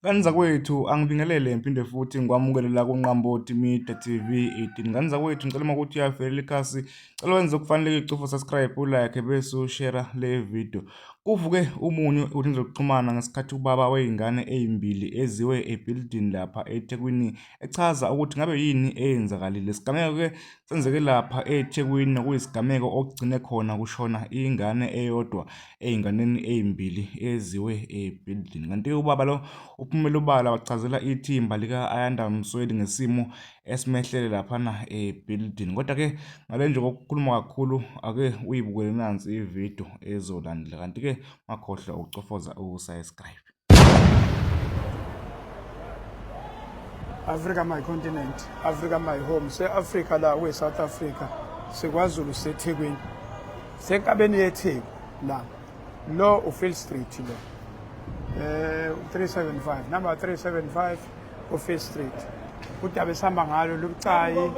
Ngane zakwethu angibingelele ngiphinde futhi ngikwamukele la kuNqambothi Media TV 18. Ngane zakwethu ngicela uma ukuthi uyavelela ikhasi, cela wenze okufanelekile ucofa subscribe, ulike bese ushare le video. Kuvuke umunyu enkundleni zokuxhumana ngesikhathi ubaba wey'ngane ey'mbili eziwe ebhilidini lapha eThekwini echaza ukuthi ngabe yini eyenzakalile. Isigameko-ke senzeke lapha eThekwini nokuyisigameko okugcine khona kushona ingane eyodwa ey'nganeni ey'mbili eziwe ebhilidini. Kanti-ke ubaba lo uphumele obala wachazela ithimba lika-Ayanda Msweli ngesimo esimehlele laphana ebhilidini. Kodwa-ke ngale nje kokukhuluma kakhulu ake uyibukele nansi ividiyo ezolandela. Kanti-ke ungakhohlwa ukucofoza u-subscribe. Africa my continent, Africa my home. Se-Africa la kwe-South Africa, sikwaZulu seThekwini. Senkabeni yeTheku la. Lo uField Street lo. 375, number 375 uField Street. Udaba esihamba ngalo lubucayi,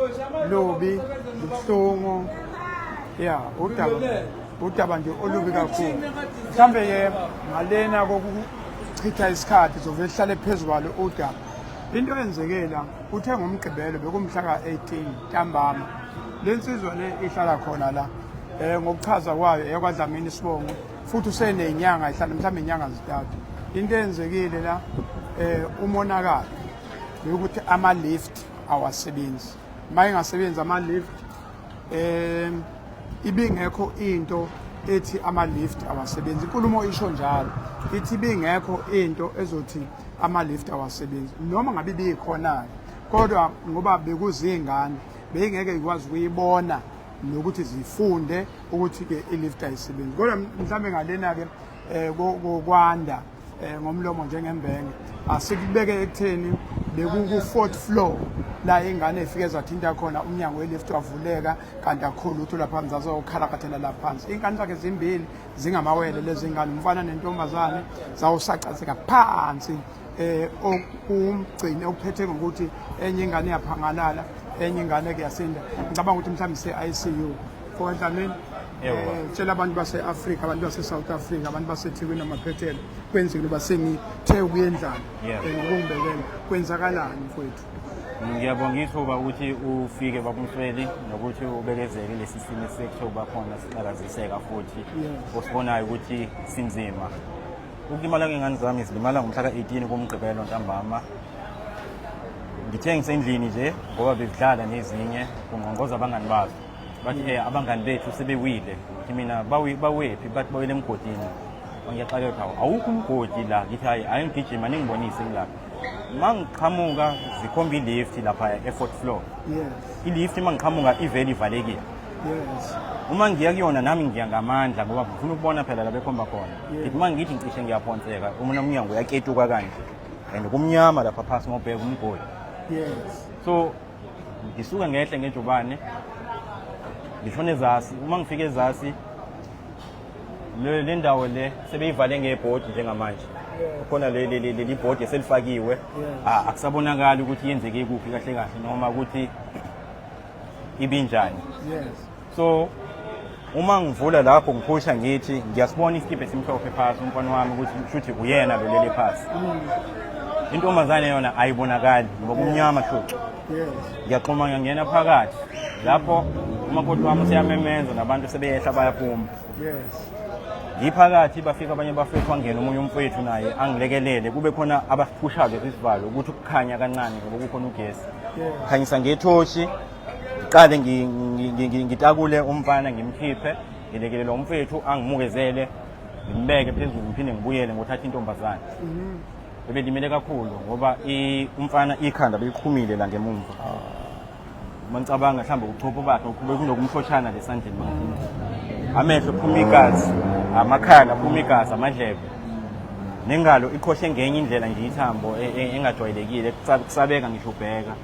lubi, lubuhlungu. Yeah, udaba nje olubi kakhulu. Mhlambe ke ngalena kokuchitha isikhathi zovele sihlale phezu kwalo udaba. Into eyenzeke la uthe ngoMgqibelo bekumhla ka-18 ntambama le nsizwa le ihlala khona la ngokuchaza kwayo eyakwaDlamini isibongo futhi usenenyanga ihlala mhlawumbe inyanga zintathu. Into eyenzekile la umonakalo yokuthi ama-lift awasebenzi. Uma engasebenzi ama-lift ibingekho into ethi ama-lift awasebenzi. Inkulumo isho njalo, ithi ibingekho into ezothi ama-lift awasebenzi noma ngabe ibikhona-ke, kodwa ngoba bekuzingane beyingeke ikwazi ukuyibona nokuthi zifunde ukuthi-ke i-lift ayisebenzi. Kodwa mhlawumbe ngalena-ke kokwanda ngomlomo njengembenge asikubeke ekutheni bekuku-fourth floor la ingane ifike zathinta khona umnyango we-lift wavuleka kanti akukho lutho lapha phansi, zazokhalakathela la phansi. Iy'ngane zakhe zimbili zingamawele lezi ngane, umfana nentombazane, zawusacazeka phansi okumgcine okuphethe ngokuthi enye ingane yaphangalala, enye ingane kuyasinda. Ngicabanga ukuthi mhlawumbe ise-ICU. Mfoka Dlamini, tshela abantu base-Afrika, abantu base-South Africa, abantu baseThekwini namaphethelo, kwenzekile uba sengithe ukuyendlala ngokungibekela, kwenzakalani mfowethu? Ngiyabonga ithuba ukuthi ufike babuMsweli nokuthi ubekezele lesi simo esekuthe uba khona sixakaziseka futhi osibonayo ukuthi sinzima. Ukulimala kwey'ngane zami zilimala ngomhla ka-18 kuMgqibelo ntambama. Ngithe ngisendlini nje ngoba bezidlala nezinye kungqongqoza abangani bazo. Bathi abangani bethu sebewile. Ngithi mina bawephi? Bathi bawele emgodini. Ngiyaxakeka, awukho umgodi la. Ngithi hayi, hayi ngigijima ningibonise ngilapha. Uma ngiqhamuka zikhomba i-lift lapha e-fourth floor. I-lift uma ngiqhamuka ivele ivalekile. Uma ngiya kuyona nami ngiya ngamandla ngoba ngifuna ukubona phela la bekhomba khona. Ngithi uma ngithi ngicishe ngiyaphonseka, umona umnyango uyaketuka kanje. And kumnyama lapha phasi ngobheka umgodi. So ngisuke ngehle ngejubane ngishone ezasi. Uma ngifika ezasi le ndawo le sebeyivale ngebhodi njengamanje. Khona leli bhodi eselifakiwe, akusabonakali ukuthi yenzeke kuphi kahle kahle noma ukuthi ibinjani. So uma ngivula lapho ngiphusha ngithi ngiyasibona isikibha esimhlophe phasi umfana wami ukuthi shuthi uyena lo leli phasi. Intombazane yona ayibonakali ngoba kumnyama shucu. Ngiyaxhuma ngiyangena phakathi lapho umakoti wami useyamemeza nabantu sebeyehla bayaphuma. Ngiphakathi bafika abanye bafethu wangena omunye umfowethu naye angilekelele kube khona abasiphushayo isivalo ukuthi kukhanya kancane ngoba kukhona ugesi. Khanyisa ngethoshi ngiqale ngitakule umfana ngimkhiphe ngilekelele umfethu angimukezele ngimbeke phezulu ngiphinde ngibuyele ngothatha intombazane. Ebelimele kakhulu ngoba umfana ikhanda beliqhumile la ngemumva. Uma ngicabanga mhlawumbe ubuchopho bakhe bekunokumhloshana lesandleni bakhe. Amehlo phuma igazi, amakhala phuma igazi, amadlebe. Nengalo iqhoshe ngenye indlela nje ithambo engajwayelekile kusabeka ngisho ubheka.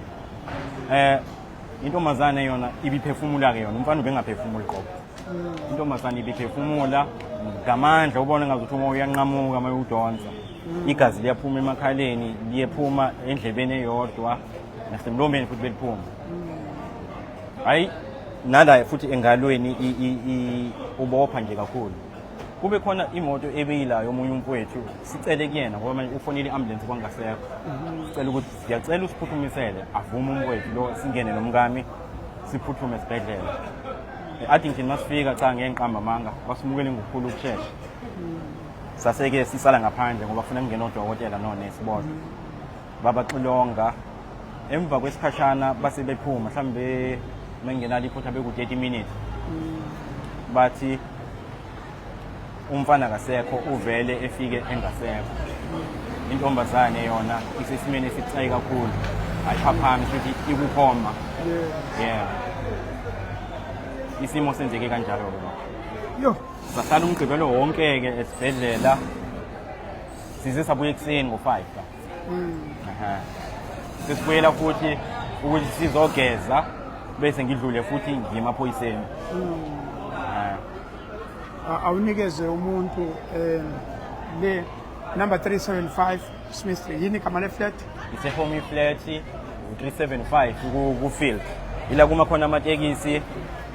Intombazane yona ibiphefumula ke yona, umfana ubengaphefumuli qobo. Intombazane ibiphefumula ngamandla, ubona ngazuthi uma uyanqamuka uma udonsa. Igazi liyaphuma emakhaleni, liyephuma endlebeni eyodwa nasemlomeni futhi beliphuma. Hayi nala futhi engalweni ubopha nje kakhulu. Kube khona imoto ebeyilayo omunye umfowethu, sicele kuyena ngoba manje ufonile i-ambulance kwangasekho. Sicela ukuthi siyacela usiphuthumisele, avume umfowethu lo, singene nomkami siphuthume esibhedlela. E-Addington masifika, cha, ngeke ngiqamba amanga, basimukele ngokukhulu ukushesha. Saseke sisala ngaphandle ngoba kufuna kungena odokotela nonesi bodwa. Babaxilonga, emva kwesikhashana base bephuma, mhlawumbe mengenalo iphutha beku-30 minutes, bathi umfana kasekho, uvele efike engasekho. Intombazane yona isesimeni esibucayi kakhulu, ayiphaphami, futhi ikukhoma. Yeah, isimo senzeke kanjalo-ke lokho. Yo. Sahlala umgqibelo wonke-ke esibhedlela, size sabuya ekuseni ngo-5. Aha. Sesibuyela futhi ukuthi sizogeza, bese ngidlule futhi ngiye emaphoyiseni. Awunikeze umuntu le number 375 Smith Street. Yini igama le flat? Ise-home flat u-375 ku-field, ila kuma khona amatekisi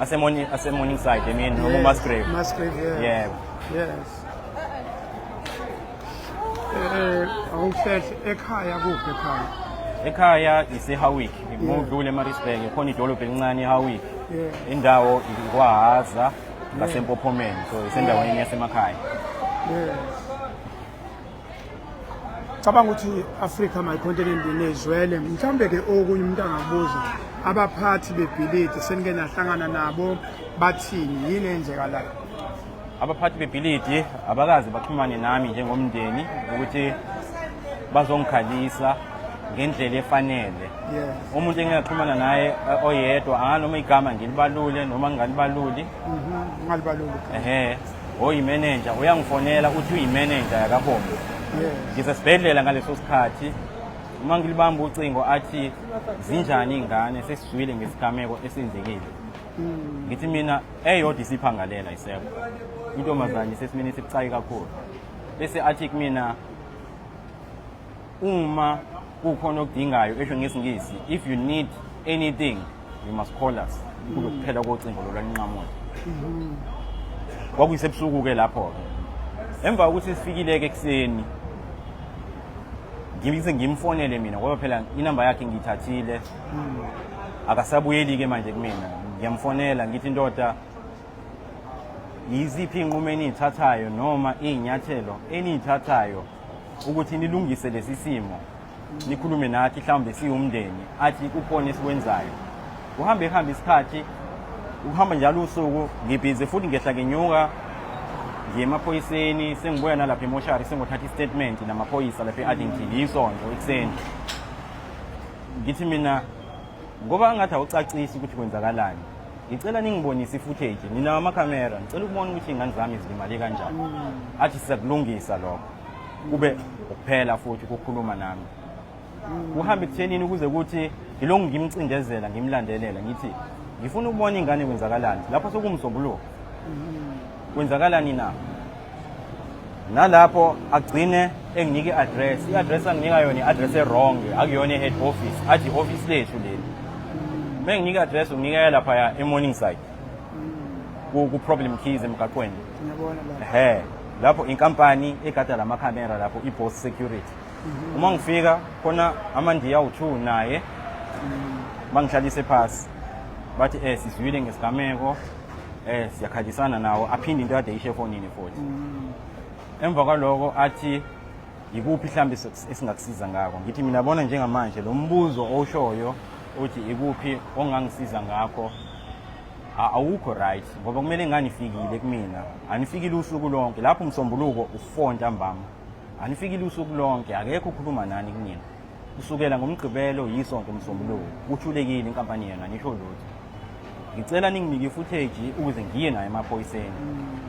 ase-Morningside emini noma uMusgrave. Musgrave, yeah. Yebo. Yes. Awuhlehle, ekhaya kuphi ekhaya? Ekhaya ise-Howick, ngudlule eMaritzburg, khona idolobha elincane eHowick. Indawo ikwaHaza ngasempophomeni, so isendaweni yasemakhaya. Yes. Cabanga ukuthi Africa my continent nezwele. Mhlawumbe ke okunye umuntu angakubuza, abaphathi bebhilidi senike nahlangana nabo, bathini, yini eyenzekalayo? Abaphathi bebhilidi abakaze baxhumane nami njengomndeni ukuthi bazongikhalisa ngendlela efanele. Umuntu engingaxhumana naye oyedwa, anganoma igama ngilibalule noma ngingalibaluli. Ungalibaluli. Ehe, oyimenenja uyangifonela, uthi uyimenenja yakaHome. Ngisesibhedlela ngaleso sikhathi. Uma ngilibamba ucingo athi, "Zinjani iy'ngane? Sesizwile ngesigameko esenzekile." Ngithi mina eyodwa isiphangalela, isekho, intombazane isesimeni esibucayi kakhulu. Bese athi kumina uma kukhona okudingayo, esho ngesiNgisi, "If you need anything, you must call us." Kube kuphela kocingo lolwaninqamula. Kwakuyisebusuku-ke lapho-ke. Emva kokuthi sifikile-ke ekuseni, ngibise ngimfonele mina ngoba phela inamba yakhe ngiyithathile, akasabuyeli-ke manje kumina. Ngiyamfonela ngithi, "Ndoda, yiziphi iy'nqumo eniy'thathayo noma iy'nyathelo eniy'thathayo ukuthi nilungise lesi simo, nikhulume nathi mhlawumbe siwumndeni?" Athi kukhona esikwenzayo. Kuhambe kuhambe isikhathi, ukuhamba njalo usuku, ngibhizi futhi ngehla ngenyuka ngiye emaphoyiseni, sengibuya nalapha emoshari, sengothatha i-statement namaphoyisa lapha e-Addington yisonto ekuseni. Ngithi mina ngoba angathi awucacisi ukuthi kwenzakalani, ngicela ningibonise i-footage, ninawo amakhamera, ngicela ukubona ukuthi iy'ngane zami zilimale kanjani. Athi sizakulungisa lokho, kube ukuphela futhi ukukhuluma nami. Kuhambe ekuthenini ukuze kuthi ngilokhu ngimcindezela, ngimlandelela, ngithi ngifuna ukubona ingane kwenzakalani lapho, sekuwumsombuluko, kwenzakalani na? Nalapho agcine enginika i-address. I-address anginika yona i-address e-wrong, akuyona i-head office. Athi i-office lethu leli. Uma nginika i-address, unginika laphaya e-Morningside ku-Problem Keys emgaqweni. Ngiyabona la. Ehe, lapho inkampani egada lamakhamera lapho, i-Boss Security. Uma ngifika khona amandiya awu-2 naye bangihlalise phasi, bathi sizwile ngesigameko, siyakhalisana nawo. Aphinde into kade isho efonini futhi. Emva kwaloko athi ikuphi mhlawumbe esingakusiza ngako? Ngithi mina bona njengamanje lo mbuzo owushoyo uthi ikuphi ongangisiza ngakho awukho right, ngoba kumele nganifikile kumina, anifikile usuku lonke lapho umsombuluko u-4 ntambama, anifikile usuku lonke, akekho ukhuluma nani kunina kusukela ngoMgqibelo, yisonto, umsombuluko, kuthulekile inkampani yena, nisho lutho. Ngicela ninginike i-footage ukuze ngiye nayo emaphoyiseni.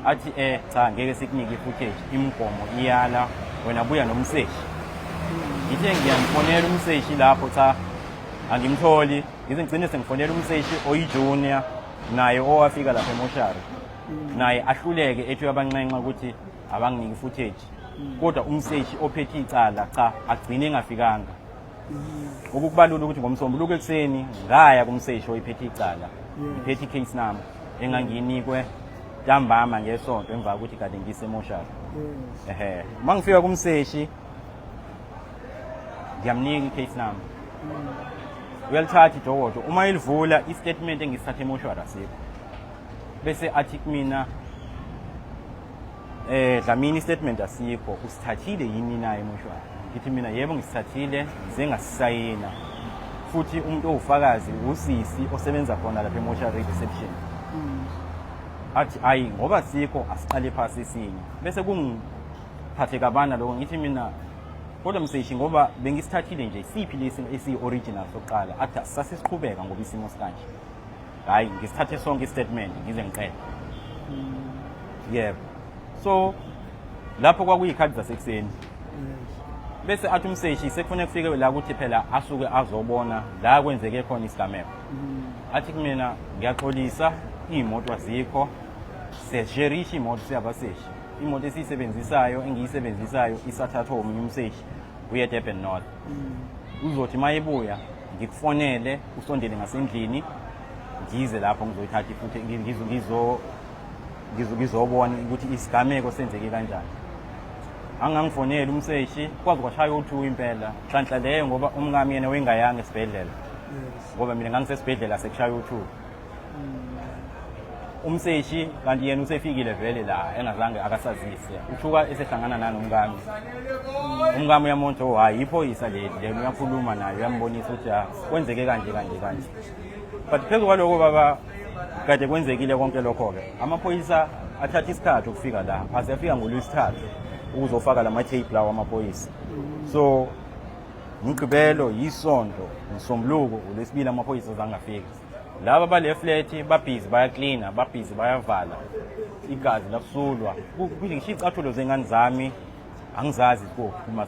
Athi cha, ngeke sikunike i-footage, imigomo iyala, wena buya nomseshi. Ngithe ngiyamfonela umseshi lapho, cha, angimtholi. Ngize ngigcine sengifonela umseshi oyi-junior naye owafika lapha emoshari, naye ahluleke, ethi uyabanxenxa ukuthi abanginike i-footage, kodwa umseshi ophethe icala, cha, agcine engafikanga. Ukukubalula ukuthi ngomsombuluko ekuseni ngaya kumseshi oyiphethe icala, ngiphethe i-case number engangiyinikwe. Ntambama ngesonto emva kokuthi kade ngisemoshari. Ehe. Uma ngifika kumseshi ngiyamnika i-case number. Uyalithatha idokodo. Uma elivula i-statement engisithathe emoshwari asikho. Bese athi kumina Dlamini, i-statement asikho, usithathile yini na emoshwari? Ngithi mina yebo ngisithathile, ngize ngasisayina. Futhi umuntu owufakazi usisi osebenza khona lapha emoshwari reception. Athi ayi ngoba sikho asiqale phasi esinye. Bese kungiphathe kabana lokho, ngithi mina kodwa mseshi ngoba bengisithathile nje siphi lesi esiyi-original sokuqala? Athi asisasiqhubeka ngoba isimo sikanje. Hhayi, ngisithathe sonke i-statement ngize ngiqede. Yebo. So lapho kwakuyikhathi zasekuseni. Bese athi umseshi sekufanele kufike la ukuthi phela asuke azobona la kwenzeke khona isigameko. Athi kumina ngiyaxolisa, iy'moto azikho, siyasherisha imoto siyabaseshi. Imoto esiyisebenzisayo engiyisebenzisayo isathathwa omunye umseshi uye eDurban North. Uzothi uma ebuya ngikufonele usondele ngasendlini ngize lapho ngizoyithatha futhi ngizobona ukuthi isigameko senzeke kanjani. Angangifoneli umseshi kwaze kwashaya u-2 impela. Nhlanhla leyo ngoba umkami yena wengayanga esibhedlela. Ngoba mina ngangisesibhedlela sekushaya u-2. Umseshi kanti yena usefikile vele la engazange akasazise. Uthuka esehlangana nanomkami. Umkami uyamonta, oh hayi iphoyisa leli, lena uyakhuluma naye uyambonisa ukuthi ah kwenzeke kanje kanje kanje. But phezu kwaloko baba kade kwenzekile konke lokho-ke, amaphoyisa athatha isikhathi ukufika la, aze afika ngolwesithathu ukuzofaka lama tape lawa amaphoyisa. So Mgqibelo, yisonto, Msombuluko, uLwesibili amaphoyisa azange afike. Laba bale flat babhizi bayaklina, babhizi bayavala. Igazi lakusulwa. Ngisho iy'cathulo zey'ngane zami angizazi zikuphi uma